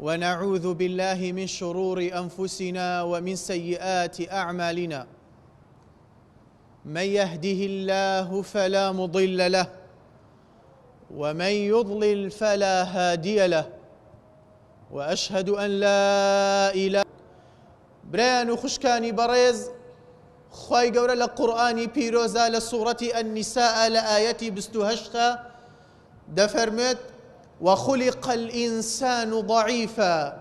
ونعوذ بالله من شرور أنفسنا ومن سيئات أعمالنا من يهده الله فلا مضل له ومن يضلل فلا هادي له وأشهد أن لا إله برایان و خوشکانی بەڕێز خوای گەورە لە قورئانی پیرۆزا لە سوڕەتی النساء لە ئایەتی 28 دەفەرموێت وخلق الإنسان ضعیفا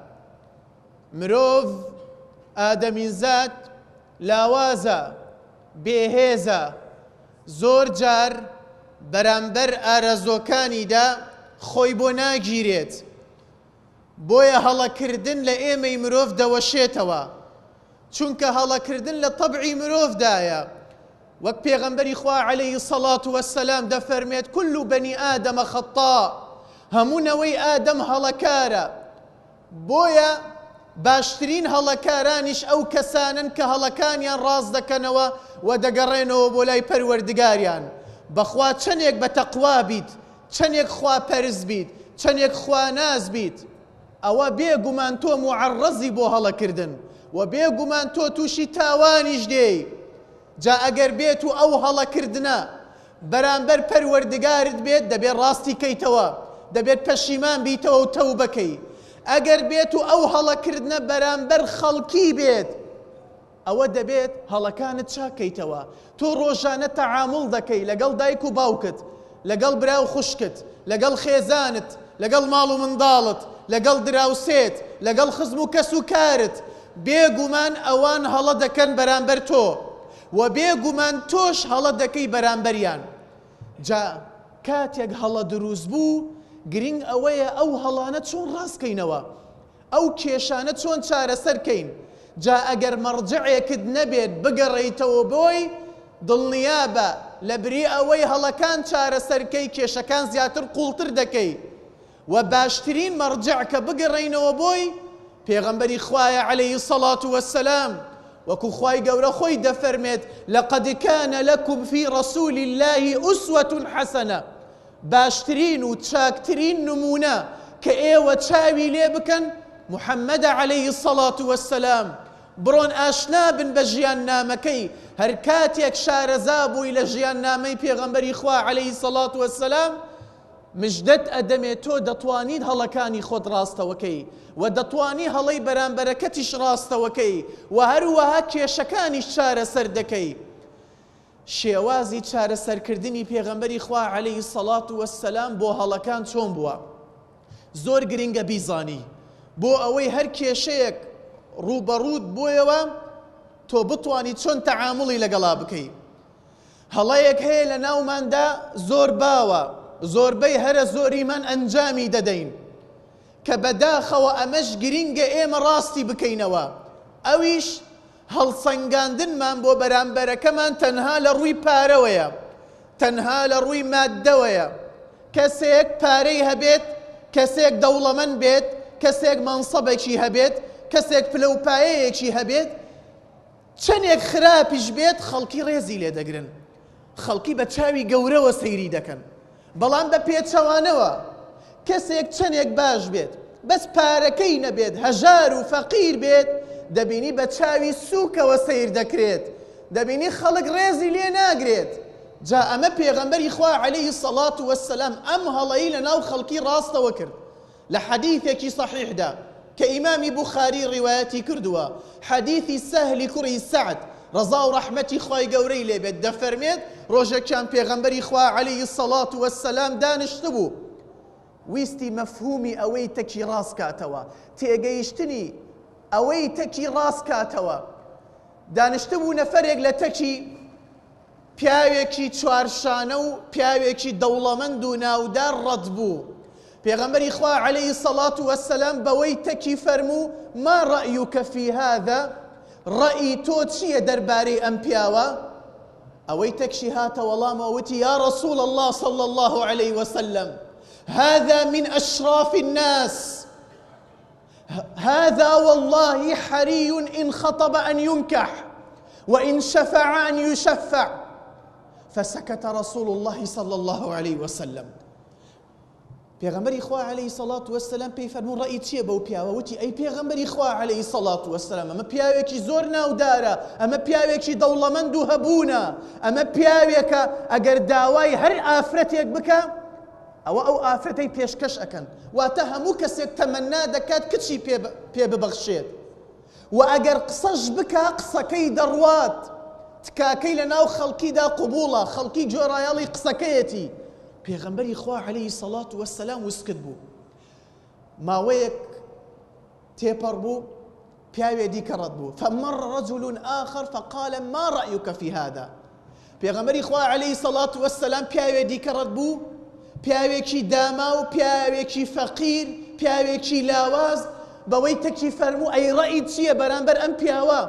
مرۆڤ ئادەمینزاد لاوازە بێهێزە زۆر جار بەرامبەر ئارەزۆکانیدا خۆی بۆ ناگیرێت بۆیە هەڵەکردن لە ئێمەی مرۆڤ دەوەشێتەوە چونکە هەڵەکردن لە تەبعی مرۆڤدایە وەک پێغەمبەری خوا عەلەیهی سەڵات وەسەلام دەفەرمێت کل بەنی ئادەمە خەطا هەموو نەوەی ئادەم هەڵەکارە بۆیە باشترین هەڵەکارانیش ئەو کەسانن کە هەڵەکانیان ڕاست دەکەنەوە و دەگەڕێنەوە بۆ لای پەروەردگاریان بەخوا چەندێک بە تەقوا بیت چەندێک خواپەرست بیت، چەندێک خواناس بیت، ئەوە بێ گومان تۆ موعەڕەزی بۆ هەڵەکردن و بێ گومان تۆ تووشی تاوانیش دێی. جا ئەگەر بێت و ئەو هەڵەکردنە بەرامبەر پەروەردگارت بێت دەبێت ڕاستی کەیتەوە، دەبێت پەشیمان بیتەوە و تەوبە کەی. ئەگەر بێت و ئەو هەڵەکردنە بەرامبەر خەڵکی بێت، ئەوە دەبێت هەڵەکانت چاک کەیتەوە. تۆ ڕۆژانە تەعاموڵ دەکەی لەگەڵ دایک و باوکت، لەگەڵ برا و خوشکت، لەگەڵ خێزانت، لەگەڵ ماڵ و منداڵت، لەگەڵ دراوسێت، لەگەڵ خزم و کەس و کارت، بێ گومان ئەوان هەڵە دەکەن بەرامبەر تۆ و بێ گومان تۆش هەڵە دەکەی بەرامبەریان. جا کاتێک هەڵە دروست بوو گرینگ ئەوەیە ئەو هەڵانە چۆن ڕاست کەینەوە. ئەو کێشانە چۆن چارەسەر کەین؟ جا ئەگەر مەڕجەعێکت نەبێت بگەڕێیتەوە بۆی، دڵنیابە لەبری ئەوەی هەڵەکان چارەسەر کەی کێشەکان زیاتر قوڵتر دەکەی و باشترین مەڕجەع کە بگەڕێینەوە بۆی پێغەمبەری خوایە علیە الصلوة والسلام وەکو خوای گەورە خۆی دەفەرمێت لقد کان لکم فی رسول اللە اسوە حسنە باشترین و چاکترین نموونە کە ئێوە چاوی لێ بکەن محمدە علیە الصلوە والسلام، بڕۆن ئاشنا بن بە ژیاننامەکەی، هەر کاتێک شارەزا بووی لە ژیاننامەی پێغەمبەری خوا علیە الصلوە والسلام مژدەت ئەدەمێ تۆ دەتوانیت هەڵەکانی خۆت ڕاستەوەکەی و دەتوانی هەڵەی بەرامبەرەکەتیش ڕاستەوەکەی و هەروەها کێشەکانیش چارەسەر دەکەی. شێوازی چارەسەرکردنی پێغەمبەری خوا علیە الصلوە و السلام بۆ هەڵەکان چۆن بووە زۆر گرنگە بیزانی بۆ ئەوەی هەر کێشەیەک ڕووبەڕووت بۆیەوە تۆ بتوانی چۆن تەعاموڵی لەگەڵا بکەی هەڵەیەک هەیە لە ناوماندا زۆر باوە زۆربەی هەرە زۆریمان ئەنجامی دەدەین کە بەداخەوە ئەمەش گرینگە ئێمە ڕاستی بکەینەوە ئەویش هەڵسەنگاندنمان بۆ بەرامبەرەکەمان تەنها لە ڕووی پارەوەیە، تەنها لە ڕووی ماددەوەیە. کەسێک پارەی هەبێت، کەسێک دەوڵەمەند بێت، کەسێک مەنسەبێکی هەبێت، کەسێک پلە و پایەیەکی هەبێت، چەندێک خراپیش بێت خەڵکی ڕێزی لێ دەگرن، خەڵکی بە چاوی گەورەوە سەیری دەکەن. بەڵام بە پێچەوانەوە کەسێک چەنێک باش بێت بەس پارەکەی نەبێت هەژار و فەقیر بێت دەبینی بە چاوی سوکەوە سەیر دەکرێت دەبینی خەڵک ڕێزی لێ ناگرێت جا ئەمە پێغەمبەری خوا عەلەیهی سەڵات وەسەلام ئەم هەڵەی لە ناو خەڵکی ڕاستەوە کرد لە حەدیثێکی صەحیحدا کە ئیمامی بوخاری ڕیوایەتی کردووە، حەدیثی سەهلی کوڕی سەعد، ڕەزا و ڕەحمەتی خوای گەورەی لێ بێت، دەفەرمێت، ڕۆژێکیان پێغەمبەری خوا علیە الصلوە و السلام دانیشتبوو، ویستی مەفهومی ئەوەی تەکی ڕاست کاتەوە، تێگەیشتنی ئەوەی تەکی ڕاست کاتەوە، دانیشتبوو نەفەرێک لە تەکی، پیاوێکی چوارشانە و پیاوێکی دەوڵەمەند و ناودار ڕەت بوو. پێغەمبەری خوا عەلەیهی سەڵات وەسەلام بەوەی تەکی فەرموو، ما رأیک فی هذا، ڕەئی تۆ چییە دەربارەی ئەم پیاوە؟ ئەوەی تەکشی هاتە وەڵامەوە وتی، یا رسول اللە صلی اللە علیه وسلم هذا من اشراف الناس هذا واللە حری ان خطب ان ینکح وان شفع ان یشفع فسکت رسول اللە صلی اللە علیه وسلم. پێغەمبەری خوا عەلەیهی سەڵات وەسەلام پێی فەرموو ڕەئی چییە بەو پیاوە؟ وتی ئەی پێغەمبەری خوا عەلەیهی سەڵات وەسەلام ئەمە پیاوێکی زۆر ناودارە، ئەمە پیاوێکی دەوڵەمەند و هەبوونە، ئەمە پیاوێکە ئەگەر داوای هەر ئافرەتێک بکا ئەوە ئەو ئافرەتەی پێشکەش ئەکەن، واتە هەموو کەسێک تەمەنا دەکات کچی پێ ببەخشێت. وە ئەگەر قسەش بکا قسەکەی دەڕوات، تکاکەی لەناو خەڵکیدا قبوڵە، خەڵکی گوێڕایەڵی قسەکەیەتی. پێغەمبەری خوا عەلەیهی سەڵات وەسەلام وسکت بوو. ماوەیەک تێپەڕ بوو، پیاوێ دیکە ڕەت بوو، فمر رجل آخر فقال ما رأیک فی هذا؟ پێغەمبەری خوا عەلەیهی سەڵات وەسەلام پیاوێ دیکە ڕەت بوو، پیاوێکی داماو، پیاوێکی فەقیر، پیاوێکی لاواز، بەوەی تەکی فەرموو ئەی ڕەئیت چییە بەرامبەر ئەم پیاوە؟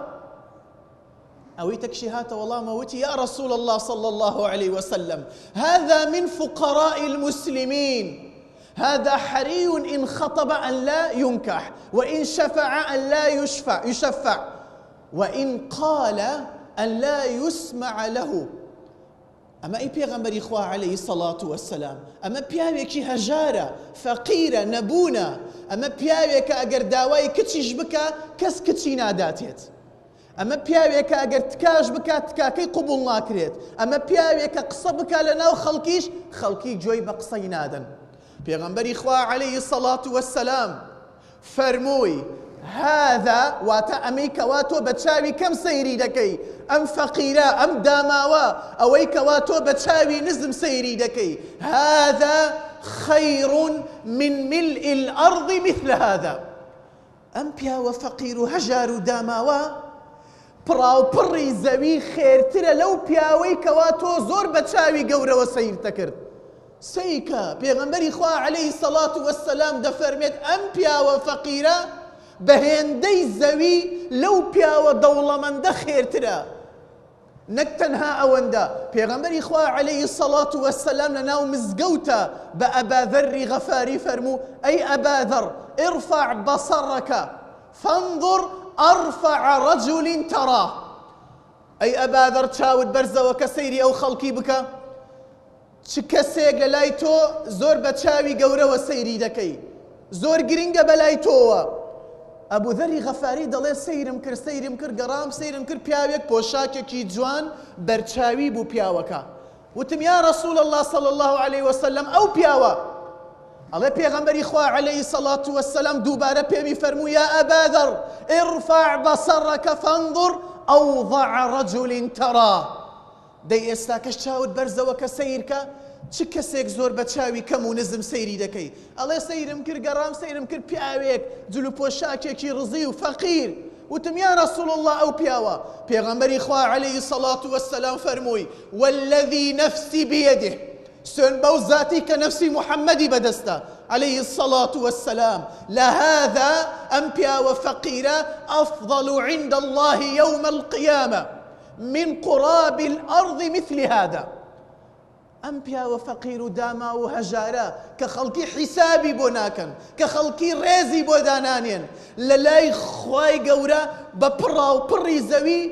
ئەوەی تەکشی هاتە وەڵامە وتی یا رسول الله صلى الله عليه وسلم هذا من فقراء المسلمين هذا حري إن خطب أن لا ينكح وإن شفع أن لا يشفع يشفع وإن قال أن لا يسمع له ئەمە ئەی پێغەمبەری خوا عەلەیهی سەڵات وەسەلام ئەمە پیاوێکی هەژارە فەقیرە نەبوونە ئەمە پیاوێکە ئەگەر داوای کچیش بکا کەس کچی ناداتێت ئەمە پیاوێکە ئەگەر تکاش بکات تکاکەی قبوڵ ناکرێت ئەمە پیاوێکە قسە بکا لە ناو خەڵکیش خەڵکی گوێی بە قسەی نادەن پێغەمبەری خوا عەلەیهی سەڵات وەسەلام فەرمووی، هذا، واتە ئەمەی کەوا تۆ بە چاوی کەم سەیری دەکەی، ئەم فەقیرە، ئەم داماوە، ئەوەی کەوا تۆ بە چاوی نزم سەیری دەکەی، هذا خیر من ملء الارض مثل هذا، ئەم پیاوە فەقیر و هەژار و داماوە پڕاوپڕی زەوی خێرترە لەو پیاوەی کەوا تۆ زۆر بە چاوی گەورەوە سەیرت دەکرد. سەیرکە پێغەمبەری خوا عەلەیهی سەڵات وەسەلام دەفەرمێت ئەم پیاوە فەقیرە بە هێندەی زەوی لەو پیاوە دەوڵەمەندە خێرترە. نەک تەنها ئەوەندە، پێغەمبەری خوا عەلەیهی سەڵات وەسەلام لە ناو مزگەوتە بە ئەبا ذەری غەفاری فەرموو ئەی ئەبا ذەر ارفع بصرک فانظر ارفع رجل تراه ئەی ئەبا ذەر چاوت بەرزەوە کە سەیری ئەو خەڵکی بکە چ کەسێک لە لای تۆ زۆر بە چاوی گەورەوە سەیری دەکەی زۆر گرنگە بە لای تۆوە ئەبوو ذەری غەفاری دەڵێ سەیرم کرد سەیرم کرد گەڕام سەیرم کرد پیاوێک پۆشاکێکی جوان بەرچاوی بوو پیاوەکە وتم یا رسول الله صلی الله علیه وسلم ئەو پیاوە ئەڵێ پێغەمبەری خوا علیه الصلاة والسلام دووبارە پێمی فەرموو یا ئەبا ذەر ارفع بصرک فانظر اوضع رجل تراه دەی ئێستاکەش چاوت بەرزەوە کە سەیرکە چ کەسێک زۆر بە چاوی کەم و نزم سەیری دەکەی ئەڵێ سەیرم کرد گەڕام سەیرم کرد پیاوێک جل و پۆشاکێکی ڕزی و فەقیر وتم یا رسول اللە ئەو پیاوە پێغەمبەری خوا علیه الصلاة والسلام فەرمووی والذی نفسی بیده سوێن بەو زاتی کە نەفسی محەممەدی بەدەستە علیه الصلاة والسلام لهذا ئەم پیاوە فەقیرە أفضل عند الله يوم القيامة من قراب الأرض مثل هذا ئەم پیاوە فەقیر و داماو و هەژارە کە خەڵکی حیسابی بۆ ناکەن، کە خەڵکی ڕێزی بۆ دانانێن، لە لای خوای گەورە بە پڕاوپڕی زەوی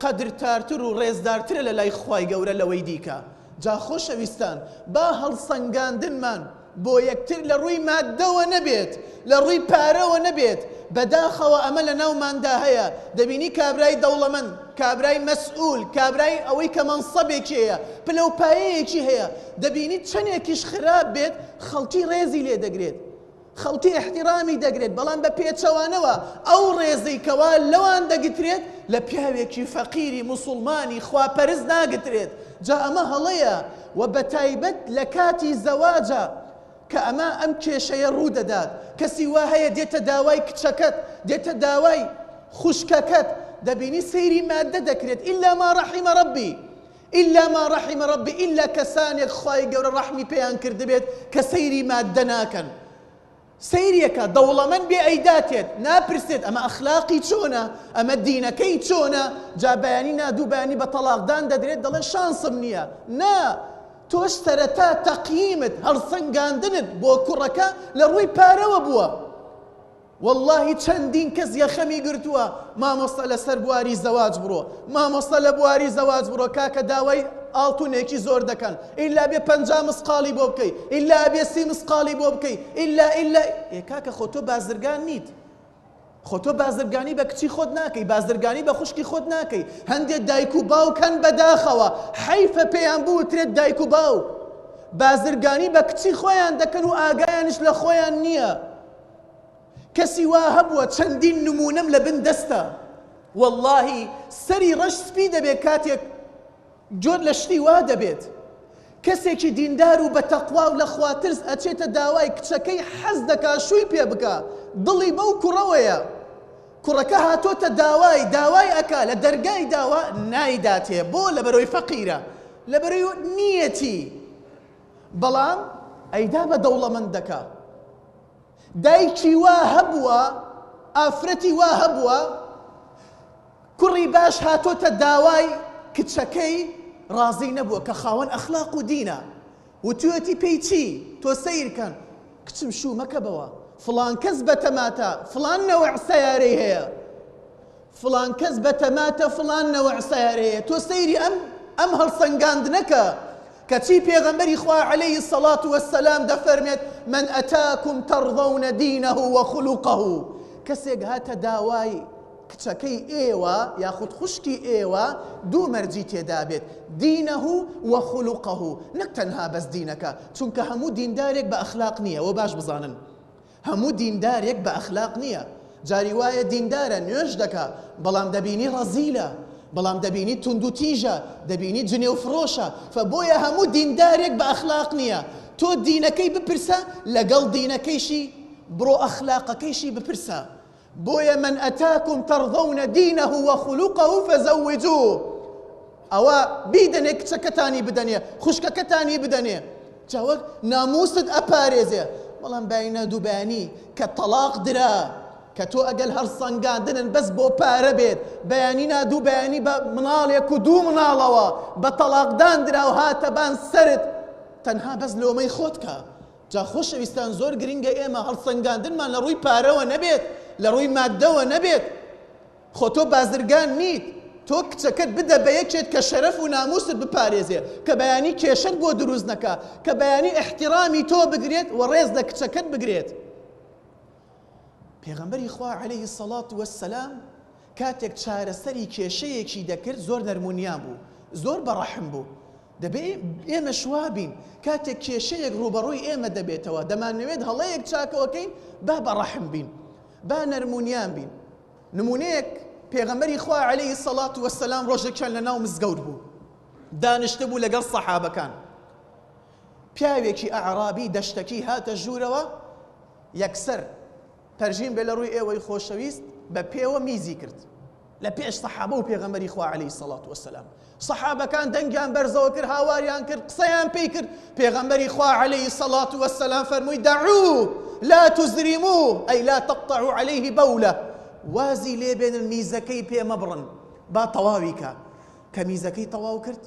قەدرتارتر و ڕێزدارترە لە لای خوای گەورە لەوەی دیکە. جا خۆشەویستان با هەڵسەنگاندنمان بۆ یەکتر لە ڕووی ماددەوە نەبێت، لە ڕووی پارەوە نەبێت، بەداخەوە ئەمە لە ناوماندا هەیە، دەبینی کابرای دەوڵەمەند، کابرای مەسئول، کابرای ئەوەی کە مەنسەبێکی هەیە، پلە و پایەیەکی هەیە، دەبینی چەندێکیش خراپ بێت خەڵکی ڕێزی لێ دەگرێت، خەڵکی ئیحتیرامی دەگرێت، بەڵام بە پێچەوانەوە ئەو ڕێزەی کەوا لەوان دەگترێت لە پیاوێکی فەقیری موسوڵمانی خواپەرست ناگترێت، جا ئەمە هەڵەیە و بەتایبەت لە کاتی زەواجا کە ئەمە ئەم کێشەیە ڕوو دەدات، کەسی وا هەیە دێتە داوای کچەکەت، دێتە داوای خوشکەکەت، دەبینی سەیری ماددە دەکرێت، الا ما رحم ربی، الا ما رحم ربی، ئیلا کەسانێک خوای گەورە ڕەحمی پێیان کردبێت کە سەیری ماددە ناکەن. سەیریەکە دەوڵەمەند بێ ئەیداتێت ناپرسێت ئەمە ئەخلاقی چۆنە ئەمە دینەکەی چۆنە جا بەیانی نا دوو بەیانی بە تەڵاقدان دەدرێت دەڵێ شانسم نییە نا تۆش سەرەتا تەقیمت هەڵسەنگاندنت بۆ کوڕەکە لە ڕووی پارەوە بووە واللهی چەندین کەس یەخەمی گرتووە مامۆستا لەسەر بواری زەواج بڕۆ مامۆستا لە بواری زەواج بڕۆ کاکە داوای ئاڵتونێکی زۆر دەکەن، ئیلا بێ 50 مسقاڵی بۆ بکەی، ئیلا ئەبێ 30 مسقاڵی بۆ بکەی، ئیلا ئیلا. ئێ کاکە خۆ تۆ بازرگان نیت، خۆ تۆ بازرگانی بە کچی خۆت ناکەی، بازرگانی بە خوشکی خۆت ناکەی. هەندێ دایک و باوک هەن بەداخەوە حەیفە پێیان بوترێت دایک و باوک، بازرگانی بە کچی خۆیان دەکەن و ئاگایانیش لە خۆیان نییە. کەسی وا هەبووە چەندین نموونەم لە بن دەستە، وەڵڵاهی سەری ڕەش سپی دەبێت کاتێک جۆر لە شتی وا دەبێت. کەسێکی دیندار و بە تەقوا و لە خواترس ئەچێتە داوای کچەکەی حەز دەکا شووی پێ بکا، دڵی بەو کوڕەوەیە. کوڕەکە هاتۆتە داوای، داوای ئەکا، لە دەرگای داوا نایداتێ. بۆ؟ لەبەرئەوەی فەقیرە، لەبەرئەوەی نییەتی. بەڵام ئەیدا بە دەوڵەمەندەکە. دایکی وا هەبووە، ئافرەتی وا هەبووە، کوڕی باش هاتۆتە داوای کچەکەی ڕازی نەبووە کە خاوەن ئەخلاق و دینە، وتویەتی پێی چی؟ تۆ سەیر کەن کچم شوو مەکە بەوە، فڵان کەس بەتەماتە فڵان نەوع سەیارەی هەیە، فڵان کەس بەتەماتە فڵان نەوع سەیارەی هەیە، تۆ سەیری ئەم ئەم هەڵسەنگاندنە کە، کەچی پێغەمبەری خوا علیە الصلوة والسلام دەفەرمێت من اتاکم ترضون دینه وخلقه، کەسێک هاتە داوای کچەکەی ئێوە یاخود خوشکی ئێوە دوو مەرجی تێدابێت، دینه وخلقه، نەک تەنها بەس دینەکە، چونکە هەموو دیندارێک بە ئەخلاق نییە، ئەوە باش بزانن هەموو دیندارێک بە ئەخلاق نییە، جاری وایە دیندارە نوێژ دەکا بەڵام دەبینی ڕەزیلە، بەڵام دەبینی توندوتیژە، دەبینی جنێو فرۆشە، فە بۆیە هەموو دیندارێک بە ئەخلاق نییە، تۆ دینەکەی بپرسە لەگەڵ دینەکەیشی بڕۆ ئەخلاقەکەیشی بپرسە، بۆیە من اتاکم ترضون دینه وخلقه فزوجوه، ئەوە بیدەنێ کچەکەتانی بدەنێ خوشکەکەتانی بدەنێ جا وەک ناموست ئەپارێزێ، بەڵام باینا دووبانی کە تەڵاق درا کە تۆ ئەگەل هەڵسەنگاندنن بەس بۆ پارە بێت بەیانی نا دوو بەیانی بە مناڵێک و دوو مناڵەوە بە تەڵاقدان درا و هاتە بان سەرت تەنها بەس لۆمەی خۆت کە. جا خۆشەویستان زۆر گرنگە ئێمە هەڵسەنگاندنمان لە ڕووی پارەوە نەبێت، لە ڕووی ماددەوە نەبێت. خۆ تۆ بازرگان نیت، تۆ کچەکەت بدە بە یەکێک کە شەرەف و ناموست بپارێزێ، کە بەیانی کێشەت بۆ دروست نەکا، کە بەیانی ئیحتیرامی تۆ بگرێت و ڕێز لە کچەکەت بگرێت. پێغەمبەری خوا علیە الصلوة والسلام کاتێک چارەسەری کێشەیەکی دەکرد زۆر نەرمونیان بوو، زۆر بەڕەحم بوو. دەبێ ئێمەش وا بین، کاتێک کێشەیەک ڕووبەڕووی ئێمە دەبێتەوە، دەمانەوێت هەڵەیەک چاکەوەکەین، با بەڕەحم بین، با نەرمونیان بین. نموونەیەک، پێغەمبەری خوا علیە الصلوة والسلام ڕۆژێکیان لەناو مزگەوت بوو، دانیشتبوو لەگەڵ سەحابەکان، پیاوێکی ئەعرابی دەشتەکی هاتە ژوورەوە، یەکسەر پەرژین بێ لە ڕووی ئێوەی خۆشەویست بە پێوە میزی کرد لە پێش سەحابە و پێغەمبەری خوا عەلەیهی سەڵات وەسەلام. سەحابەکان دەنگیان بەرزەوە کرد، هاواریان کرد، قسەیان پێی کرد. پێغەمبەری خوا عەلەیهی سەڵات وەسەلام فەرمووی دەعوو لا تزریموه ئەی لا تقطعوا عەلەیه بەولە، وازی لێ بێنن میزەکەی پێ مەبڕن با تەواوی کا. کە میزەکەی تەواو کرد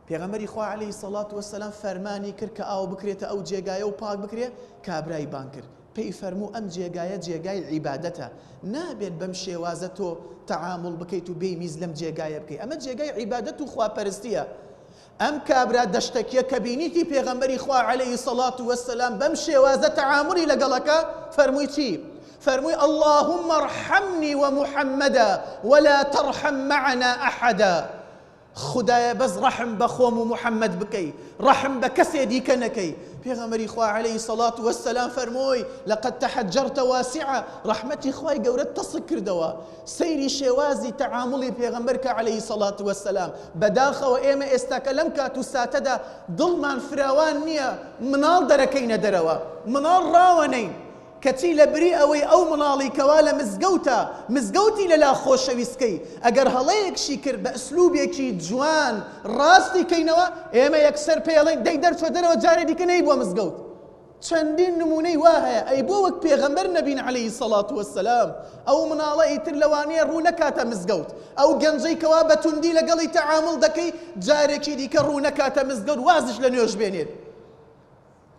پێغەمبەری خوا عەلەیهی سەڵات وەسەلام فەرمانی کرد کە ئاو بکرێتە ئەو جێگایە و پاک بکرێ، کابرای بانگ کرد پێی فەرموو ئەم جێگایە جێگای عیبادەتە نابێت بەم شێوازە تۆ تەعاموڵ بکەیت و بێی میز لەم جێگایە بکەی ئەمە جێگای عیبادەت و خواپەرستیە. ئەم کابرا دەشتەکیە کە بینیتی پێغەمبەری خوا عەلەیهی سەڵات وەسەلام بەم شێوازە تەعامولی لەگەڵەکە فەرمووی چی؟ فەرمووی اللهم ارحمنی ومحمدا ولا ترحم معنا احدا. خودایە بەس ڕەحم بە خۆم و محمد بکەی ڕەحم بە کەسێ دیکە نەکەی پێغەمبەری خوا علیە سەڵات وەسەلام فەرمووی لقد تحجرت واسعا ڕەحمەتی خوای گەورەت تەسک کردەوە سەیری شێوازی تەعاموڵی پێغەمبەر کە علیە سەڵات وەسەلام بەداخەوە ئێمە ئێستاکە لەم کات و ساتەدا دڵمان فراوان نییە مناڵ دەرەکەینە دەرەوە مناڵ ڕاوەنەین کەچی لە بری ئەوەی ئەو مناڵی کەوا لە مزگەوتە مزگەوتی لەلا خۆشەویستکەی ئەگەر هەڵەیەکشی کرد بە ئسلوبێکی جوان ڕاستی کەینەوە ئێمە یەکسەر پێی ئەڵێین دەی دەرچۆ دەرەوە جارێ دیکە نەی بۆ مزگەوت. چەندین نمونەی وا هەیە ئەی بۆ وەک پێغەمبەر نەبین علیە سەڵات وەسەلام ئەو مناڵە ئیتر لەوانەیە ڕوو نەکاتە مزگەوت ئەو گەنجەی کەوا بە توندی لەگەڵی تەعاموڵ دەکەی جارێکی دیکە ڕوو نەکاتە مزگەوت وازش لە نوێژ بێنێت.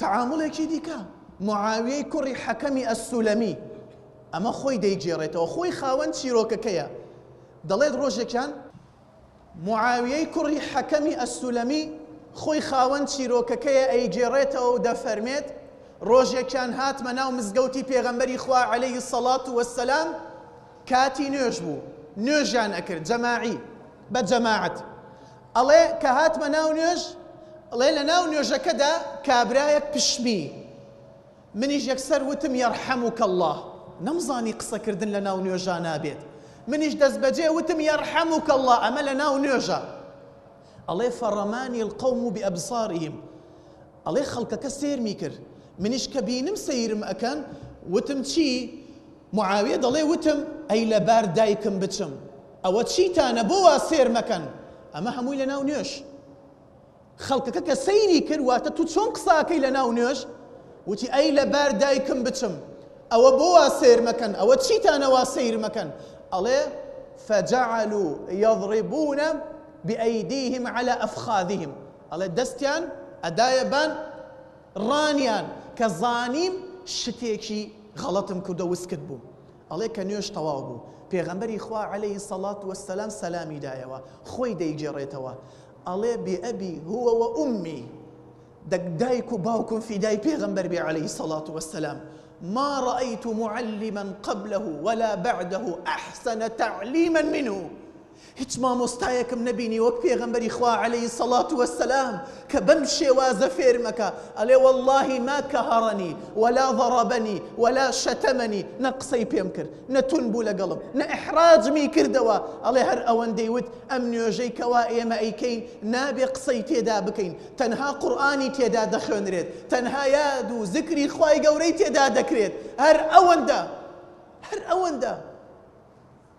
تەعاموڵێکی دیکە، معاویەی کوڕی حەکەمی ئەلسولەمی، ئەمە خۆی دەیگێڕێتەوە، خۆی خاوەن چیرۆکەکەیە، دەڵێت ڕۆژێکیان. معاویەی کوڕی حەکەمی ئەسسولەمی خۆی خاوەن چیرۆکەکەیە ئەیگێڕێتەوە و دەفەرمێت، ڕۆژێکیان هاتمە ناو مزگەوتی پێغەمبەری خوا علیە الصلوە والسلام کاتی نوێژ بوو نوێژیان ئەکرد جەماعی بە جەماعەت ئەڵێ کە هاتمە ناو نوێژ ئەڵێ لە ناو نوێژەکەدا کابرایەک پشمی منیش یەکسەر وتم یرحمک اللە نەمزانی قسەکردن لە ناو نوێژا نابێت منیش دەستبەجێ وتم یرحمک اللە ئەمە لە ناو نوێژە ئەڵێ فرمانی القوم بأبصارهم ئەڵێ خەڵکەکە سێرمی کرد منیش کە بینم سەیرم ئەکەن وتم چی معاویە دەڵێ وتم ئەی لەبار دایکم بچم ئەوە چیتانە بۆ وا سێر مەکەن ئەمە هەمووی لە ناو نوێژ خەڵکەکە کە سەیری کرد واتە تو چۆن قسە ئەکەی لە ناو نوێژ؟ وتی ئەی لە بار دایکم بچم ئەوە بۆ وا سەیر مەکەن ئەوە چیتانە وا سەیر مەکەن ئەڵێ فجعلوا یضربون بأیدیهم علی افخاذهم ئەڵێ دەستیان ئەدایە بان ڕانیان کە زانیم شتێکی غەڵەتم کردو وسکت بووم ئەڵێ کە نوێژ تەواو بوو پێغەمبەری خوا علیه الصلاة والسلام سەلامی دایەوە خۆی دەیگێڕێتەوە ئەڵێ بأبی هو وأمی دەک دایک و باوکم فیدای پێغەمبەر بێ علیه الصلاة والسلام ما رأیت معلما قبله ولا بعده احسن تعلیما منه هیچ مامۆستایەکم نەبینی وەک پێغەمبەری خوا علیه الصلاة والسلام کە بەم شێوازە فێرمەکە ئەلێ واللهی ما کەهەڕنی ولا ضربنی ولا شتمنی نە قسەی پێم کرد نە تون بوو لەگەڵم نە ئیحراجمی کردەوە ئەڵێ هەر ئەوەندەی وت ئەم نوێژەی کەوا ئێمە ئەیکەین نابێ قسەی تێدا بکەین تەنها قورئانی تێدا دەخوێنرێت تەنها یاد و زکری خوای گەورەی تێدا دەکرێت هەر ئەوەندە هەر ئەوەندە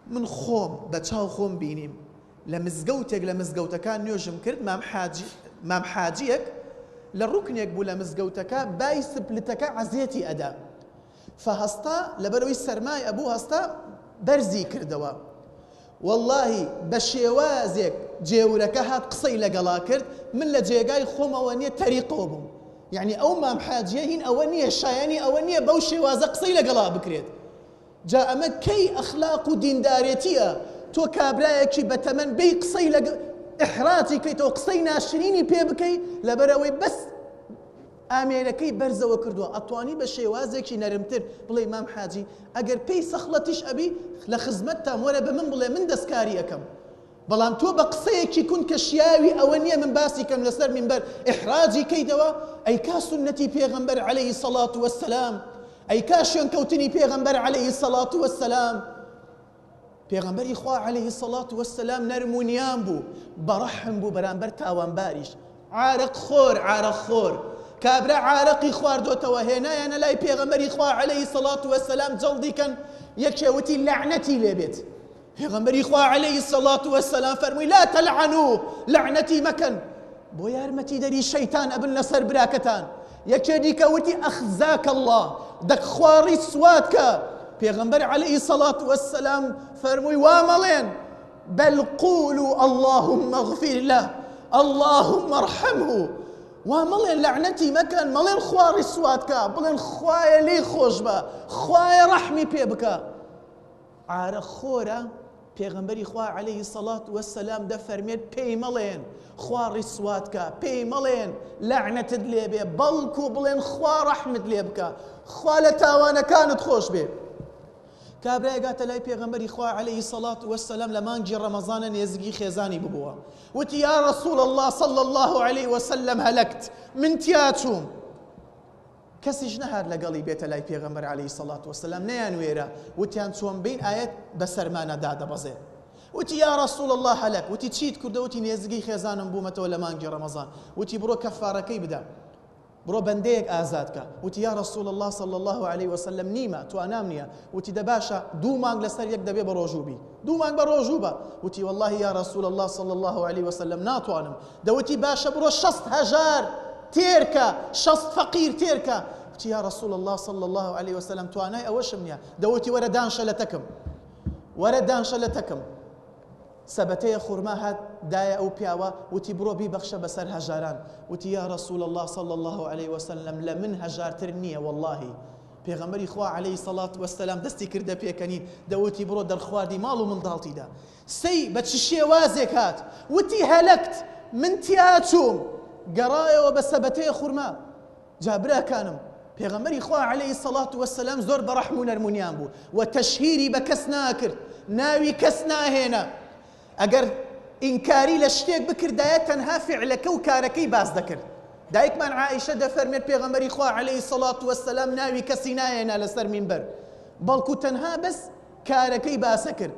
من خۆم بە چاو خۆم بینیم لە مزگەوتێک لە مزگەوتەکان نوێژم کرد مام حاجی مام حاجیەک لە ڕوکنێک بوو لە مزگەوتەکە بای سپلتەکە عەزێتی ئەدا فهەستا لەبەرئەوەی سەرمای ئەبوو هەستا بەرزی کردەوە وەڵاهی بە شێوازێک جێورەکە هات قسەی لەگەڵا کرد من لە جێگای خۆمەوە نیە تەریقەوە بووم یعنی ئەو مام حاجیە هین ئەوە نییە شایانی ئەوە نییە بەو شێوازە قسەی لەگەڵا بکرێت جا ئەمە کەی ئەخلاق و دیندارێتیە تۆ کابرایەکی بەتەمەن بێی قسەی لەگە ئیحراجی کەیتەوە قسەی ناشرینی پێ بکەی لەبەرئەوەی بەس ئامێرەکەی بەرزەوە کردووە ئەتوانی بە شێوازێکی نەرمتر بڵێی مام حاجی ئەگەر پێی سەخڵەتیش ئەبی لە خزمەتتام وەرە بە من بڵێ من دەستکاری ئەکەم بەڵام تۆ بە قسەیەکی کون کە شیاوی ئەوە نییە من باسی کەم لەسەر مینبەر ئیحراجی کەیتەوە ئەی کا سوننەتی پێغەمبەر عەلەیهی سەڵات وەسەلام ئەی کا شوێنکەوتنی پێغەمبەر عەلەیهی سەڵات وەسەلام پێغەمبەری خوا علیە الصلوة والسلام نەرم و نیان بوو، بەڕەحم بوو بەرامبەر تاوانباریش. عارەق خۆر، عارەق خۆر. کابرا عارەقی خواردۆتەوە، هێنایانە لای پێغەمبەری خوا علیە الصلوة والسلام جەڵدی کەن، یەکێ وتی لەعنەتی لێ بێت. پێغەمبەری خوا علیە الصلوة والسلام فەرمووی لا تلعنوه، لەعنەتی مەکەن. بۆ یارمەتیدەری شەیتان ئەبن لەسەر براکەتان. یەکێ دیکە وتی اخزاک اللە دەک خوا ڕیسوات کە پێغەمبەر عەلەیهی سەڵات وەسەلام فەرمووی وا مەڵێن بل قولوا اللهم اغفر له اللهم ارحمه وا مەڵێن لەعنەتی مەکەن مەڵێن خوا ڕیسوات کە بڵێن خوایە لێی خۆش بە خوایە ڕەحمی پێ بکە عارەق خۆرە، پێغەمبەری خوا علیە الصلوە والسلام دەفەرمێت پێی مەڵێن خوا ڕیسوات کا، پێی مەڵێن لەعنەتت لێ بێ، بەڵکو بڵێن خوا ڕەحمت لێ بکا، خوا لە تاوانەکانت خۆش بێ. کابرایەک هاتە لای پێغەمبەری خوا علیە الصلوە والسلام لە مانگی ڕەمەزانە نێزگی خێزانی ببووە، وتی یا رسول اللە صلی اللە علیه وسلم هلکت، من تیاچووم. کەسیش نەهات لەگەڵی بێتە لای پێغەمبەر علیە سڵات وسلام نەیانوێرا وتیان چۆن بین ئایەت بەسەرمانە دادەبەزێ وتی یا رسول الله هەلەک وتی چیت کردە وتی نێزگەی خێزانم بوومەتەوە لە مانگی ڕەمەزان وتی بڕۆ کەفارەکەی بدە بڕۆ بەندەیەک ئازاد کە وتی یا رسول الله صلی الله علیه وسلم نیمە توانام نییە وتی دە باشە دوو مانگ لەسەر یەک دەبێ بە ڕۆژوو بی دوو مانگ بە ڕۆژوو بە وتی واللهی یا رسول الله صلی الله علیه وسلم ناتوانم دەوتی باشە بڕۆ شەست هەژار تێرکە شەست فەقیر تێرکە وتی یا رسول الله صلی الله علیه وسلم توانای ئەوەشم نییە دەوتی وەرە دانشە لە تەکم وەرە دانشە لە تەکم سەبەتەیە خورما هات دایە ئەو پیاوە وتی بڕۆ بیبەخشە بەسەر هەژاران وتی یا رسول الله صلی الله علیه وسلم لە من هەژارتر نییە واللهی. پێغەمبەری خوا عەلەیهی سەڵات وەسەلام دەستی کردە پێکەنین، دەوتی بڕۆ دەرخواردی ماڵ و منداڵتی دا. سەی بە چ شێوازێک هات؟ وتی هەلەکت، من تیاچووم. گەڕایەوە بە سەبەتەیە خورما. جا براکانم، پێغەمبەری خوا عەلەیهی سەڵات وەسەلام زۆر بە ڕەحم و نەرمونیان بوو و تەشهیری بە کەس ناکرد، ناوی کەس ناهێنا. ئەگەر ئینکاری لە شتێک بکردایە تەنها فیعلەکە و کارەکەی باس دەکرد. دایکمان عائیشە دەفەرمێت پێغەمبەری خوا عەلەیهی سەڵات وەسەلام ناوی کەسی ناهێنا لەسەر مینبەر بەڵکو تەنها بەس کارەکەی باسەکرد.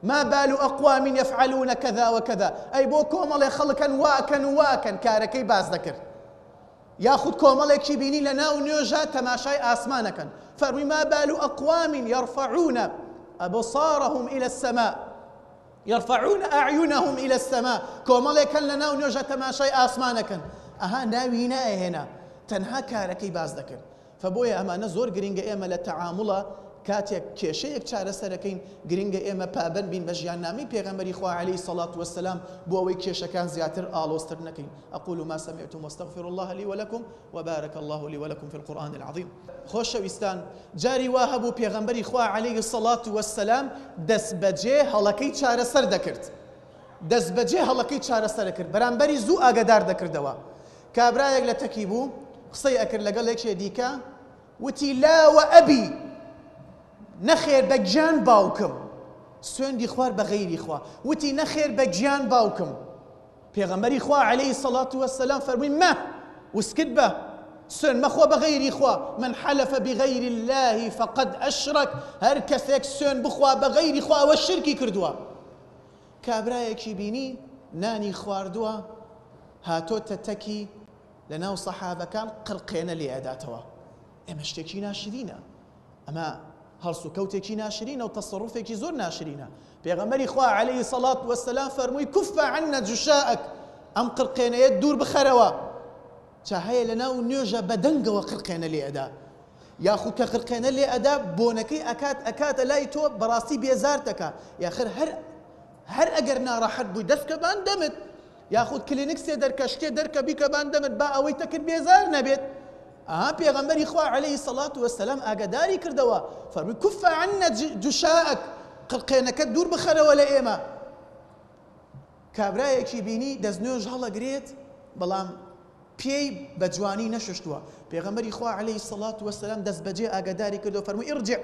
ما بال اقوام یفعلون کذا وکذا ئەی بۆ کۆمەڵێ خەڵکن واکەن و واکەن کارەکەی باس دەکرد. یاخود کۆمەڵێکی بینی لە ناو نوێژا تەماشای ئاسمان ئەکەن فەرمووی ما بال اقوام یرفعون ابصارهم الی السماء یرفعون اعینهم الی السماء کۆمەڵێک هەن لە ناو نوێژە تەماشای ئاسمان ئەکەن ئەها ناوی ناهێنا تەنها کارەکەی باس دەکرد فبۆیە ئەمانە زۆر گرنگە ئێمە لە تەعاموڵا کاتێک کێشەیەک چارەسەرەکەین گرنگە ئێمە پابەند بین بە ژیاننامەی پێغەمبەری خوا عەلەیهی سەڵات وەسەلام بۆ ئەوەی کێشەکان زیاتر ئاڵۆزتر نەکەین اقول ما سمعتم واستغفر الله لي ولكم وبارك الله لي ولكم في القرآن العظيم. خۆشەویستان جاری وا هەبوو پێغەمبەری خوا عەلەیهی سەڵات وەسەلام دەستبەجێ هەڵەکەی چارەسەر دەکرد دەستبەجێ هەڵەکەی چارەسەر کرد بەرامبەری زوو ئاگادار دەکردەوە کابرایەک لە تەکی بوو قسەی ئەکرد لەگەڵ یەکێ دیکە وتی لا وەئەبی نەخێر بە گیان باوکم سوێندی خوارد بە غەیری خوا وتی نەخێر بە گیان باوکم پێغەمبەری خوا عەلەیهی سەڵات وەسەلام فەرمووی مە وسکت بە سوێن مەخۆ بە غەیری خوا من حلف بغیر الله فقد ئەشرک هەر کەسێک سوێن بخوا بە غەیری خوا ئەوە شرکی کردووە کابرایەکی بینی نانی خواردووە هاتۆتە تەکی لەناو سەحابەکان قرقێنە لێ ئەداتەوە ئێمە شتێکی ناشرینە ئەمە هەڵسوکەوتێکی ناشرینە و تەسەڕوفێکی زۆر ناشرینە پێغەمبەری خوا عەلەیهی سەڵات وەسەلام فەرمووی کف عنا جشاءک ئەم قرقێنەیە دوور بخەرەوە چا هەیە لەناو نوێژە بەدەنگەوە قرقێنە لێ ئەدا یاخود کە قرقێنە لێ ئەدا بۆنەکەی ئەکات ئەکاتە لای تۆ بەڕاستی بێزارت ئەکا یاخر هەر هەر ئەگەر ناڕەحەت بووی دەست بکە بان دەمت یاخود کلینکسێ دەرکە شتێ دەرکە بیکە بان دەمت با ئەوەی تەکت بێزار نەبێت ئەها پێغەمبەری خوا عەلەیهی سەڵات وەسەلام ئاگاداری کردەوە فەرمووی کف عنا جشاءک قرقێنەکەت دوور بخەرەوە لە ئێمە کابرایەکی بینی دەستنوێژ هەڵەگرێت بەڵام پێی بە جوانی نەشوشتووە، پێغەمبەری خوا علیە الصلوە والسلام دەستبەجێ ئاگاداری کردەوە فەرمووی ارجع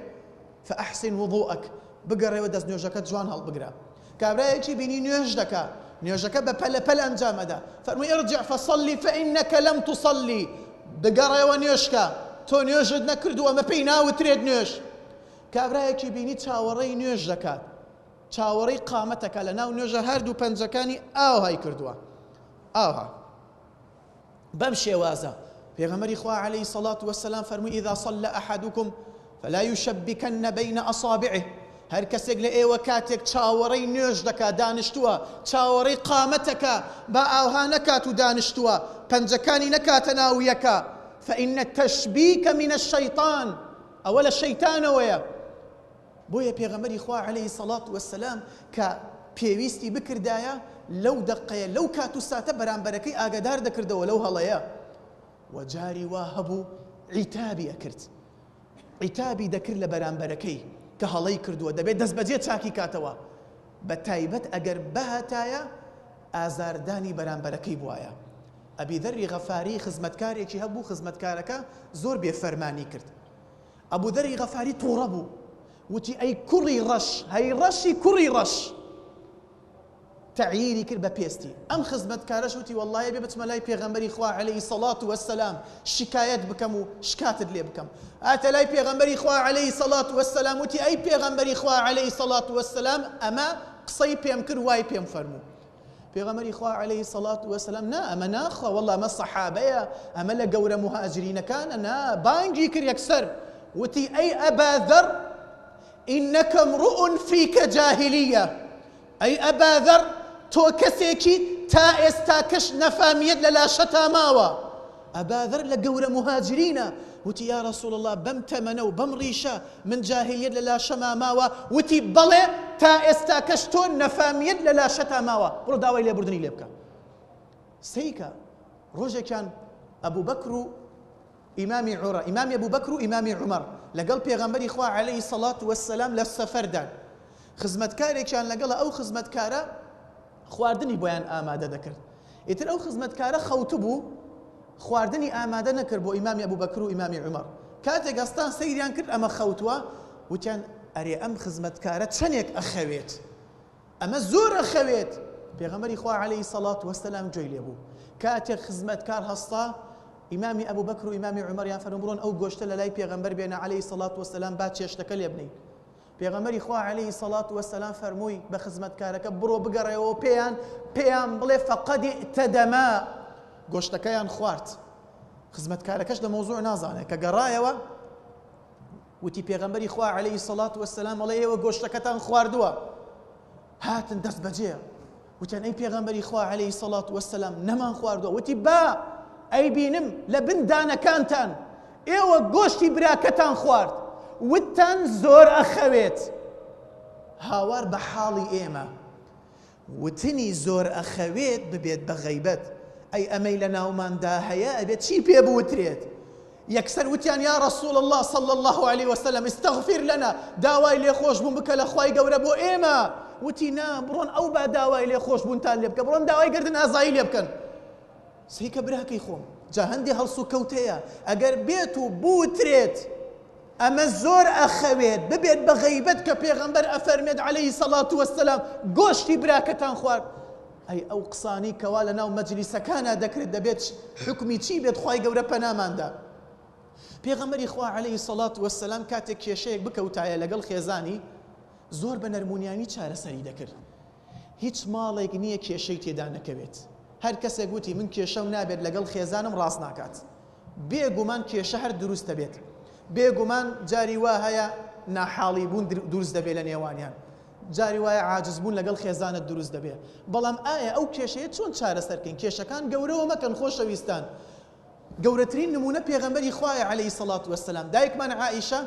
فاحسن وضوءک بگەڕێوە دەستنوێژەکەت جوان هەڵبگرە. کابرایەکی بینی نوێژ دەکا نوێژەکە بە پەلە پەل ئەنجام ئەدا فەرمووی ارجع فصلی فانک لم تصلی بگەڕێوە نوێژکە تۆ نوێژت نەکردووە ئەمە پێی ناوترێت نوێژ. کابرایەکی بینی چاوەڕێی نوێژ دەکات چاوەڕێی قامەتەکە لەناو نوێژە هەردوو پەنجەکانی ئاوهای کردووە ئاوها بەم شێوازە پێغەمبەری خوا عەلەیهی سەڵات وەسەلام فەرمووی اذا صلى احدکم فلا یشبکن بین اصابعه هەر کەسێک لە ئێوە کاتێک چاوەڕێی نوێژ دەکا دانیشتووە چاوەڕێی قامەتەکە با ئاوها نەکات و دانیشتووە پەنجەکانی نەکاتە ناو یەکە فإن التشبیک من الشیطان ئەوە لە شەیتانەوەیە بۆیە پێغەمبەری خوا علیە سەڵات وسلام کە پێویستی بکردایە لەو دەقەیە لەو کات و ساتە بەرامبەرەکەی ئاگادار دەکردەوە لەو هەڵەیە و جاری وا هەبوو عیتابی ئەکرد عیتابی دەکرد لە بەرامبەرەکەی کە هەڵەی کردووە دەبێت دەستبەجێ چاکی کاتەوە بە تایبەت ئەگەر بهاتایە ئازاردانی بەرامبەرەکەی بوایە ئەبی ذەری غەفاری خزمەتکارێکی هەبوو خزمەتکارەکە زۆر بێفەرمانی کرد ئەبو ذەری غەفاری توڕە بوو وتی ئەی کوڕی ڕەش هەی ڕەشی کوڕی ڕەش تەعیری کرد بە پێستی ئەم خزمەتکارەش وتی وەڵڵاهی بێ بچمە لای پێغەمبەری خوا عەلەیهی سەڵات وەسەلام شکایەت بکەم و شکاتت لێ بکەم هاتە لای پێغەمبەری خوا عەلەیهی سەڵات وەسەلام وتی ئەی پێغەمبەری خوا عەلەیهی سەڵات وەسەلام ئەمە قسەی پێم کرد وای پێم فەرموو پێغەمبەری خوا علیە سەڵات وسلام نا ئەمە ناخوا واللە ئەمە سەحابەیە ئەمە لە گەورە موهاجرینەکانە نا بانگی کرد یەکسەر وتی ئەی ئەبا ذەر ئینەکە امرؤ فیک جاهلیە ئەی ئەبا ذەر تۆ کەسێکی تا ئێستاکەش نەفامیەت لە لاشەتا ماوە ئەبا ذەر لە گەورە موهاجرینە وتی یا رسول اللە بەم تەمەنە و بەم ڕیشە من جاهیلیەت لە لاشەما ماوە وتی بەڵێ تا ئێستاکەش تۆ نەفامیەت لە لاشەتا ماوە بڕۆ داوای لێبوردنی لێ بکە سەیکە ڕۆژێکیان ئەبوو بەکر و ئیمامی عوڕە ئیمامی ئەبوو بەکر و ئیمامی عومەر لەگەڵ پێغەمبەری خوا عەلەیهی سەڵات وەسەلام لە سەفەردان. خزمەتکارێکیان لەگەڵە ئەو خزمەتکارە خواردنی بۆیان ئامادە دەکرد. ئیتر ئەو خزمەتکارە خەوتبوو خواردنی ئامادە نەکرد بۆ ئیمامی ئەبوبەکر و ئیمامی عومەر. کاتێک هەستان سەیریان کرد ئەمە خەوتووە، وتیان ئەرێ ئەم خزمەتکارە چەنێک ئەخەوێت؟ ئەمە زۆر ئەخەوێت. پێغەمبەری خوا عەلەیهی سەڵات وەسەلام گوێی لێ بوو. کاتێک خزمەتکار هەستا، ئیمامی ئەبوبەکر و ئیمامی عومەریان فەرموو بڕۆن ئەو گۆشتە لەلای پێغەمبەر بێنە عەلەیهی سەڵات وەسەلام با چێشتەکە لێ بنێین. پێغەمبەری خوا عەلەیهی سەڵات وەسەلام فەرمووی بە خزمەتکارەکە بڕۆ بگەڕێەوە پێیان پێیان بڵێ فەقەد ئیتەدەما گۆشتەکەیان خوارد. خزمەتکارەکەش لە مەوزوع نازانێت کە گەڕایەوە وتی پێغەمبەری خوا عەلەیهی سەڵات وەسەلام ئەڵێ ئێوە گۆشتەکەتان خواردووە هاتن دەست بەجێ وتیان ئەی پێغەمبەری خوا عەلەیهی سەڵات وەسەلام نەمان خواردووە وتی با ئەیبینم لە بن دانەکانتان ئێوە گۆشتی براکەتان خوارد وتتان زۆر ئەخەوێت هاوار بە حاڵی ئێمە وتنی زۆر ئەخەوێت ببێت بە غەیبەت ئەی ئەمەی لە ناوماندا هەیە ئەبێت چی پێ بوترێت یەکسەر وتیان یا رسول اللە صلی اللە علیە وسلم استغفر لنا داوای لێخۆشبوون بکە لە خوای گەورە بۆ ئێمە وتی نا بڕۆن ئەو با داوای لێخۆشبوونتان لێ بکە بڕۆن داوای گەردن ئازایی لێ بکەن سەیکە براکەی خۆم جا هەندێ هەڵسوکەوتەیە ئەگەر بێت و بوترێت ئەمە زۆر ئەخەوێت ببێت بە غەیبەت کە پێغەمبەر ئەفەرمێت عەلەیهی سەڵات وەسەلام گۆشتی براکەتان خوارد ئەی ئەو قسانەی کەوا لەناو مەجلیسەکانا دەکرێت دەبێت حوکمی چی بێت خوای گەورە پەنامان دا. پێغەمبەری خوا علیە سەڵات وەسەلام کاتێک کێشەیەک بکەوتایە لەگەڵ خێزانی زۆر بە نەرمونیانی چارەسەری دەکرد. هیچ ماڵێک نییە کێشەی تێدا نەکەوێت. هەر کەسێک وتی من کێشەم نابێت لەگەڵ خێزانم ڕاست ناکات. بێ گومان کێشە هەر دروست دەبێت. بێ گومان جاری وا هەیە ناحاڵی بوون دروست دەبێت لە نێوانیان. جاری وایە عاجز بوون لەگەڵ خێزانت دروست دەبێ بەڵام ئایا ئەو کێشەیە چۆن چارەسەر کەین کێشەکان گەورەوە مەکەن خۆشەویستان گەورەترین نمونە پێغەمبەری خوایە عەلەیهی سەڵات وەسەلام دایکمان عائیشە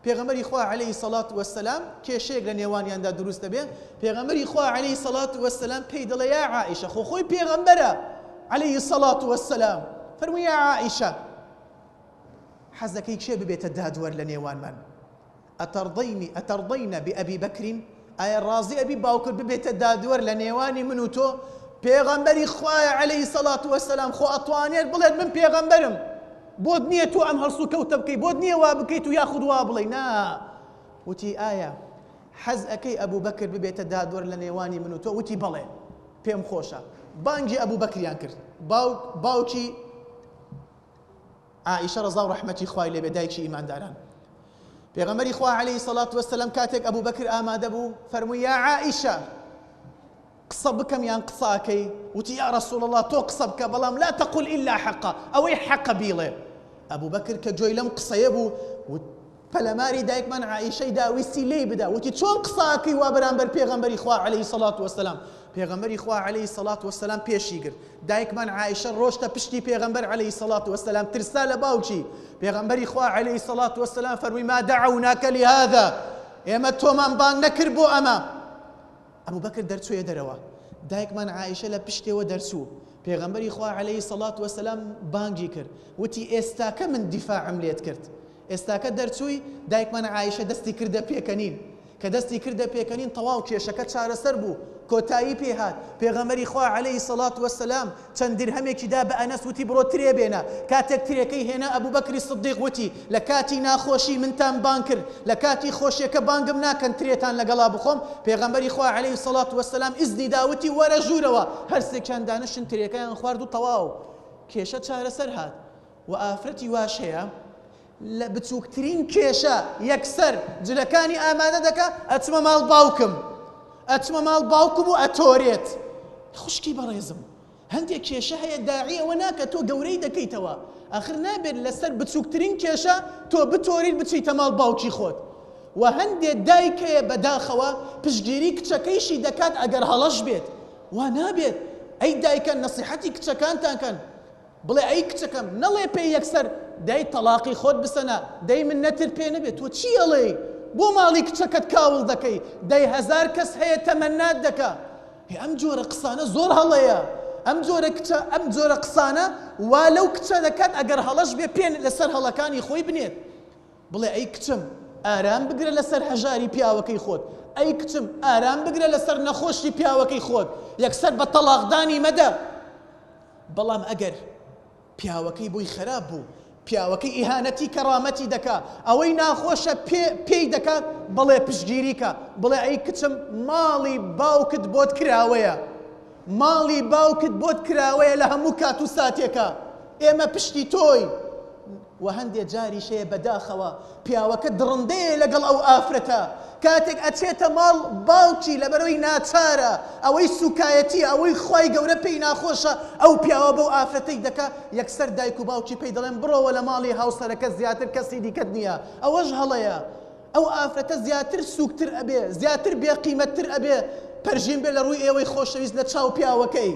پێغەمبەری خوا عەلەیهی سەڵات وەسەلام کێشەیەک لە نێوانیاندا دروست دەبێ پێغەمبەری خوا عەلەیهی سەڵات وەسەلام پێی دەڵێ یا عائیشە خۆ خۆی پێغەمبەرە عەلەیهی سەڵات وەسەلام فەرمووی یا عائیشە حەزەکەی کێ ببێتە دادوەر لە نێوانمان ئەتەڕدەینی ئەتەڕدەینە بئەبی بەکرین ئایا ڕازی ئەبی باوکت ببێتە دادوەر لە نێوانی من و تۆ؟ پێغەمبەری خوایە عەلەیهی سەڵات وەسەلام خۆ ئەتوانێت بڵێت من پێغەمبەرم بۆت نییە تۆ ئەم هەڵسوکەوتە بکەی بۆت نییە وا بکەیت و یاخود وا بڵێی نا وتی ئایا حەز ئەکەی ئەبوو بەکر ببێتە دادوەر لە نێوانی من و تۆ وتی بەڵێ پێم خۆشە بانگی ئەبوو بەکریان کرد باوک باوکی عائیشە ڕەزا و ڕەحمەتی خوای لێ بێ دایکی ئیمانداران پێغەمبەری خوا عەلەیهی سەڵات وەسەلام کاتێک ئەبوبەکر ئامادە بوو فەرمووی یا عائیشە قسە بکەم یان قساکەی وتی یا رسول الله تۆ قسە بکە بەڵام لا تقول إلا حقا ئەوەی حەقە بیڵێ ئەبوبەکر کە گوێی لەم قسەیە بوو پەلەماری دایکمان عائیشەی دا ویستی لێی بدا وتی چۆن قسە ئەکەی وا بەرامبەر پێغەمبەری خوا عەلەیهی سەڵات وەسەلام پێغەمبەری خوا عەلەیهی سەڵات وەسەلام پێشی گرت دایکمان عائیشە ڕۆشتە پشتی پێغەمبەر عەلەیهی سەڵات وەسەلام ترسا لە باوکی پێغەمبەری خوا عەلەیهی سەڵات وەسەلام فەرمووی ما دعوناک لهذا ئێمە تۆمان بانگ نەکرد بۆ ئەمە ئەبوبەکر دەرچوویە دەرەوە، دایکمان عائیشە لە پشتێوە دەرچوو، پێغەمبەری خوا عەلەیهی سەڵات وەسەلام بانگی کرد، وتی ئێستاکە من دیفاعم لێت کرد، ئێستاکە دەرچووی، دایکمان عائیشە دەستی کردە پێکەنین، کە دەستی کردە پێکەنین تەواو کێشەکە چارەسەر بوو، کۆتایی پێ هات، پێغەمبەری خوا عەلەیهی سەڵات وەسەلام چەند درهەمێکی دا بە ئەنەس وتی بڕۆ ترێ بێنە، کاتێک ترێکەی هێنا ئەبوبەکری سدیق وتی، لە کاتی ناخۆشی منتان بانگ کرد، لە کاتی خۆشیەکە بانگم ناکەن ترێتان لەگەڵا بخۆم، پێغەمبەری خوا علیە الصلوە والسلام ئیزنی دا وتی وەرە ژوورەوە، هەرسێکیان دانشتن ترێکەیان خوارد و تەواو کێشە چارەسەر هات، وە ئافرەتی واش هەیە لە بچوکترین کێشە یەکسەر جلەکانی ئامادە دەکا ئەچمە ماڵ باوکم ئەچمە ماڵ باوکم و ئەتۆرێت خوشکی بەڕێزم هەندێک کێشە هەیە داعی ئەوە ناکە تۆ گەورەی دەکەیتەوە ئاخر نابێت لەسەر بچووکترین کێشە تۆ بتۆریت بچیتە ماڵ باوکی خۆت و هەندێک دایک هەیە بەداخەوە پشتگیری کچەکەیشی دەکات ئەگەر هەڵەش بێت وا نابێت ئەی دایکە نەسیحەتی کچەکانتان کەن بڵێ ئەی کچەکەم نەڵێ پێی یەکسەر دەی تەڵاقی خۆت بسەنە دەی منەتت پێ نەبێت تۆ چی ئەڵێی بۆ ماڵی کچەکەت کاوڵ دەکەی دەی هەزار کەس هەیە تەمەنات دەکا هێ ئەم جۆرە قسانە زۆر هەڵەیە ئەم جۆرە کچە ئەم جۆرە قسانە وا لەو کچە دەکات ئەگەر هەڵەش بێ پێ لەسەر هەڵەکانی خۆی بنێت. بڵێ ئەی کچم ئارام بگرە لەسەر هەژاری پیاوەکەی خۆت، ئەی کچم ئارام بگرە لەسەر نەخۆشی پیاوەکەی خۆت، یەکسەر بە تەڵاقدانی مەدە. بەڵام ئەگەر پیاوەکەی بۆی خراپ بوو، پیاوەکەی ئیهانەتی کەڕامەتی دەکا، ئەوەی ناخۆشە پێ پێی دەکات، بڵێ پشتگیری کە، بڵێ ئەی کچم ماڵی باوکت بۆت کراوەیە، ماڵی باوکت بۆت کراوەیە لە هەموو کات و ساتێکا، ئێمە پشتی تۆین. وە هەندێ جاریش هەیە بەداخەوە پیاوەکە دڕندەیە لەگەڵ ئەو ئافرەتە کاتێک ئەچێتە ماڵ باوکی لەبەرئەوەی ناچارە ئەوەی سوکایەتیە ئەوەی خوای گەورە پێی ناخۆشە ئەو پیاوە بەو ئافرەتەی دەکا یەکسەر دایک و باوکی پێی دەڵێن بڕۆوە لە ماڵی هاوسەرەکەت زیاتر کەسی دیکەت نیە ئەوەش هەڵەیە ئەو ئافرەتە زیاتر سوکتر ئەبێ زیاتر بێ قیمەتتر ئەبێ پەرژین بێ لە ڕووی ئێوەی خۆشەویست لە چاو پیاوەکەی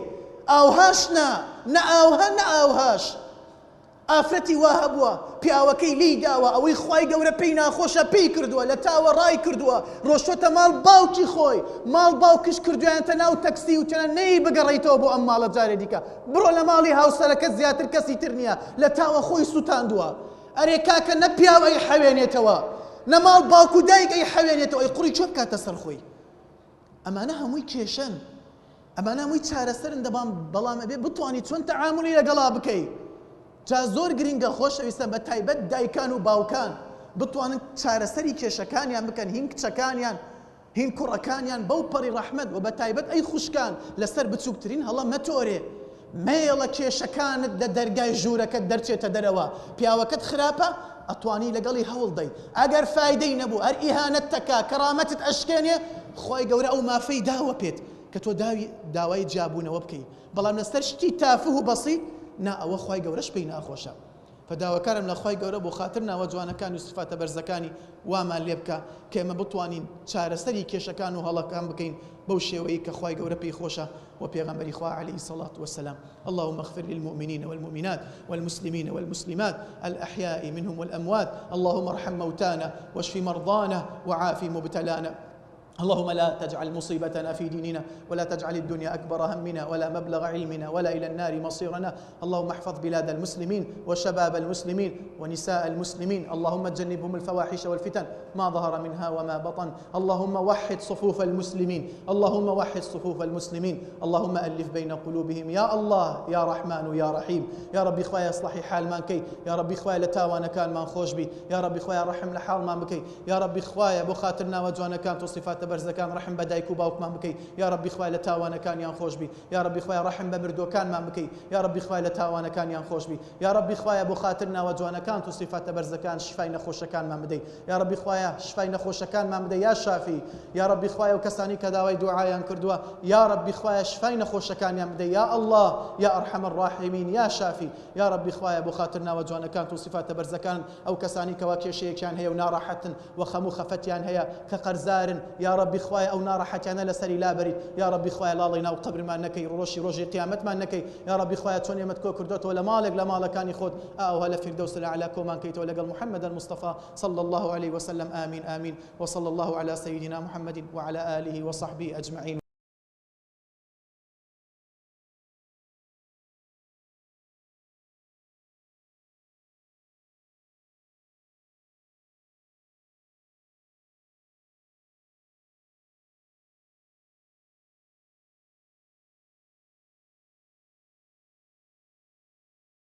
ئاوهاش نا نە ئاوها نە ئاوهاش ئافرەتی وا هەبووە پیاوەکەی لێی داوە ئەوەی خوای گەورە پێی ناخۆشە پێی کردووە لە تاوە ڕای کردووە ڕۆشتۆتە ماڵ باوکی خۆی ماڵ باوکش کردویانتە ناو تەکسی و تەنە نەی بگەڕێیتەوە بۆ ئەم ماڵە جارێ دیکە بڕۆ لە ماڵی هاوسەرەکەت زیاتر کەسی تر نییە لە تاوە خۆی سوتاندووە ئەرێ کاکە نە پیاو ئەی حەوێنێتەوە نە ماڵ باوک و دایک ئەی حەوێنێتەوە ئەی قوڕی چۆ بکاتە سەر خۆی ئەمانە هەمووی کێشەن ئەمانە هەمووی چارەسەرن دەبام بەڵام ئەبێ بتوانی چۆن تەعامولی لەگەڵا بکەی جا زۆر گرینگە خۆشەویستان بە تایبەت دایکان و باوکان بتوانن چارەسەری کێشەکانیان بکەن هین کچەکانیان هین کوڕەکانیان بەو پەڕی ڕەحمەت و بە تایبەت ئەی خوشکان لەسەر بچووکترین هەڵە مەتۆرێ مەیەڵە کێشەکانت لە دەرگای ژوورەکەت دەرچێتە دەرەوە پیاوەکەت خراپە ئەتوانی لەگەڵی هەوڵ دەی ئەگەر فایدەی نەبوو هەر ئیهانەت تەکا کەرامەتت ئەشکێنێ خوای گەورە ئەو مافەی داوە پێت کە تۆ داوی داوای جیابوونەوە بکەی بەڵام لەسەر شتی تافه و بەسیت نا ئەوە خوای گەورەش پێی ناخۆشە فداواکارم لە خوای گەورە بۆ خاتر ناوە جوانەکانی و سفاتە بەرزەکانی وامان لێ بکا کە ئێمە بتوانین چارەسەری کێشەکان و هەڵەکان بکەین بەو شێوەیەی کە خوای گەورە پێی خۆشە و پێغەمبەری خوا علیه الصلاة والسلام اللهم اغفر للمؤمنين والمؤمنات والمسلمين والمسلمات الأحياء منهم والأموات اللهم ارحم موتانا واشف مرضانا وعافي مبتلانا اللهم لا تجعل مصيبتنا في ديننا ولا تجعل الدنيا أكبر همنا ولا مبلغ علمنا ولا إلى النار مصيرنا اللهم احفظ بلاد المسلمين وشباب المسلمين ونساء المسلمين اللهم جنبهم الفواحش والفتن ما ظهر منها وما بطن اللهم وحد صفوف المسلمين اللهم وحد صفوف المسلمين اللهم ألف بين قلوبهم يا الله يا رحمن يا رحيم يا ربی خوایە ئیسلاحی حالمان کەی یا ربی خوایە لە تاوانەکانمان خۆش بی یا ربی خوایە ڕەحم لە حاڵمان بکەی یا ربی خوایە بۆ خاتر ناوە جوانەکانت و سیفاتە بەرزەکان ڕەحم بە دایک و باوکمان بکەی یا ربی خوایە لە تاوانەکانیان خۆش بی یا ربی خوایە ڕەحم بە مردووەکانمان بکەی یا ربی خوایە لە تاوانەکانیان خۆش بی یا ربی خوایە بۆ خاتر ناوە جوانەکانت و سیفاتە بەرزەکان شفای نەخۆشەکانمان بدەی یا ربی خوایە شفای نەخۆشەکانمان بدە یا شافی یا ربی خوایە و کەسانی کە داوای دوعایان کردووە یا ربی خوایە شفای نەخۆشەکانیان بدە یا اللە یا ارحم الراحمین یا شافی یا ربی خوایە بۆ خاتر ناوە جوانەکانت و سیفاتە بەرزەکانت ئەو کەسانی کەوا کێشەیەکیان هەیە و ناڕەحەتن و خەم و خەفەتیان هەیە کە قەرزارن یا ربی خوایە ئەو ناڕەحەتیانە لەسەری لابەریت یا ربی خوایە لاڵی ناو قەبرمان نەکەی ڕۆشی ڕۆژی قیامەتمان نەکەی یا ربی خوایە چۆن ئێمەت کۆ کردۆتەوە لە ماڵێک لە ماڵەکانی خۆت ئاوها لە فیردەوس الاعلی کۆمان کەیتەوە لەگەڵ محمد المصطفى صلى الله عليه وسلم آمين آمين وصلى الله على سيدنا محمد وعلى آله وصحبه أجمعين.